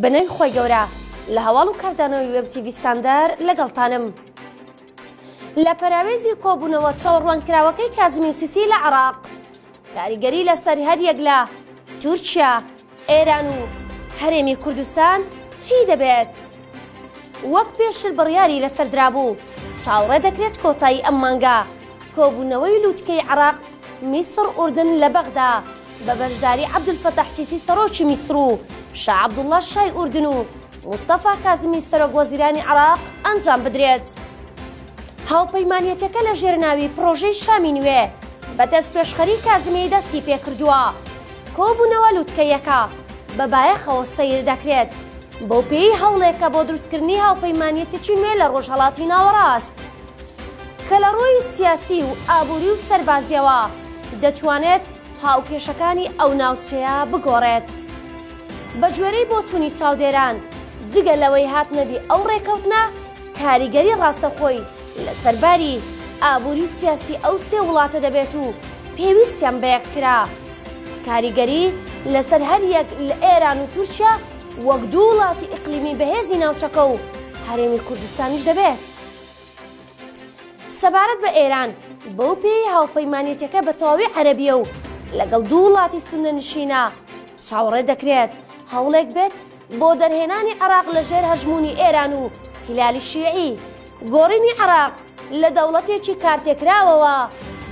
بەناوی خوای گەورە لە هەواڵ و کاردانەوەی وێب تیڤی ستاندەر لەگەڵتانم. لە پەراوێزی کۆبوونەوە چاوەڕوانکراوەکەی کازمی و سیسی لە عێراق کاریگەری لەسەر هەریەک لە تورکیا، ئێران و هەرێمی کوردستان چی دەبێت؟ وەک پێشتر بڕیاری لەسەر درابوو، چاوەڕێ دەکرێت کۆتایی ئەم مانگە کۆبوونەوەی لووتکەی عێراق، میسڕ، ئوردن لە بەغدا بە بەشداری عەبدولفەتاح سیسی سەرۆکی میسڕ و شا عەبدوڵڵا شای ئوردن و مستەفا کازمی سەرۆک وەزیرانی عێراق ئەنجام بدرێت. هاوپەیمانیەتەکە لە ژێر ناوی پڕۆژەی شامی نوێ بە دەستپێشخەری کازمی دەستی پێکردووە. کۆبوونەوە لوتکەیەکە بە بایەخەوە سەیر دەکرێت، بەوپێیەی هەوڵێکە بۆ دروستکردنی هاوپەیمانیەتێکی نوێ لە ڕۆژهەڵاتی ناوەڕاست کە لە ڕووی سیاسی و ئابووری و سەربازیەوە دەتوانێت هاوکێشەکانی ئەو ناوچەیە بگۆڕێت. بەگوێرەی بۆچوونی چاودێران، جگە لەوەی هاتنەدی ئەو ڕێکەوتنە کاریگەری ڕاستەخۆی لەسەر باری ئابووری سیاسی ئەو سێ وڵاتە دەبێت و پێویستیان بە یەکترە. کاریگەری لەسەر هەریەک لە ئێران و تورکیا وەک دوو وڵاتی ئیقلیمی بەهێزی ناوچەکە و هەرێمی کوردستانیش دەبێت. سەبارەت بە ئێران، بەو پێیەی هاوپەیمانێتیەکە بە تەواوی عەرەبییە و لەگەڵ دوو وڵاتی سوننەنشینە، چاوەڕێ دەکرێت هەوڵێک بێت بۆ دەرهێنانی عێراق لە ژێر هەژموونی ئێران و هیلالی شیعی، گۆڕینی عێراق لە دەوڵەتێکی کارتێکراوەوە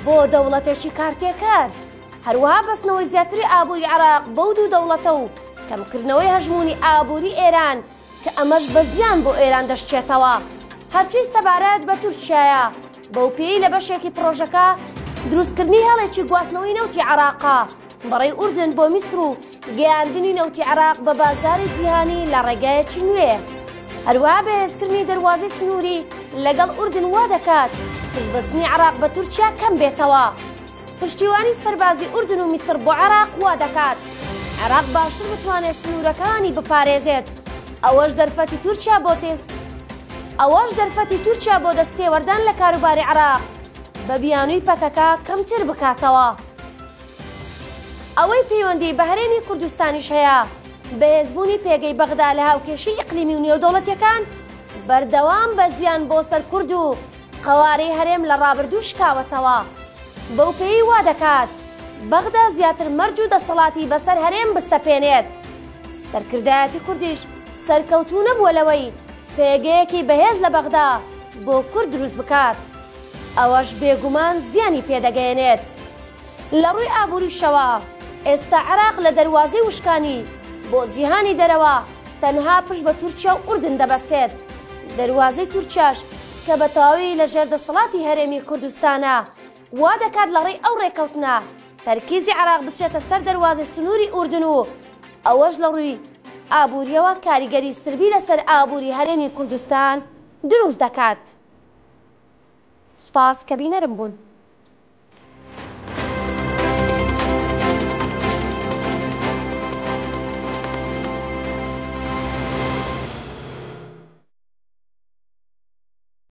بۆ دەوڵەتێکی کارتێکەر، هەروەها بەستنەوەی زیاتری ئابووری عێراق بەو دوو دەوڵەتە و کەمکردنەوەی هەژموونی ئابووری ئێران کە ئەمەش بە زیان بۆ ئێران دەشچێتەوە. هەرچی سەبارەت بە تورکیایە، بەوپێیەی لە بەشێکی پڕۆژەکە دروستکردنی هێڵێکی گواستنەوەی نەوتی عێراقە بەڕێی ئوردن بۆ میسر و گەیاندنی نەوتی عێراق بە بازاری جیهانی لە ڕێگایەکی نوێ، هەروەها بەهێزکردنی دەروازەی سنووری لەگەڵ ئوردن وا دەکات پشتبەستنی عێراق بە تورکیا کەم بێتەوە. پشتیوانی سەربازی ئوردن و میسر بۆ عێراق وا دەکات عێراق باشتر بتوانێت سنوورەکانی بپارێزێت، ئەوەش دەرفەتی تورکیا بۆ ئەوەش دەرفەتی تورکیا بۆ دەستێوەردان لە کاروباری عێراق بە بیانووی پەکەکە کەمتر بکاتەوە. ئەوەی پەیوەندی بە هەرێمی کوردستانیش هەیە، بەهێزبوونی پێگەی بەغدا لە هاوکێشەی ئیقلیمی و نێودەوڵەتیەکان بەردەوام بە زیان بۆ سەر کورد و قەوارەی هەرێم لە ڕابردوو شکاوەتەوە، بەوپێیەی وا دەکات بەغدا زیاتر مەرج و دەسەڵاتی بەسەر هەرێم بسەپێنێت، سەرکردایەتی کوردیش سەرکەوتوو نەبووە لەوەی پێگەیەکی بەهێز لە بەغدا بۆ کورد دروست بکات، ئەوەش بێگومان زیانی پێدەگەیەنێت. لە ڕووی ئابووریشەوە ئێستا عێراق لە دەروازەی وشکانی بۆ جیهانی دەرەوە تەنها پشت بە تورکیا و ئوردن دەبەستێت، دەروازەی تورکیاش کە بە تەواوی لە ژێر دەسەڵاتی هەرێمی کوردستانە وا دەکات لە ڕێی ئەو ڕێکەوتنە تەرکیزی عێراق بچێتە سەر دەروازەی سنووری ئوردن و ئەوەش لە ڕووی ئابوورییەوە کاریگەری سلبی لەسەر ئابووری هەرێمی کوردستان دروست دەکات. سوپاس کە بینەرم بوون.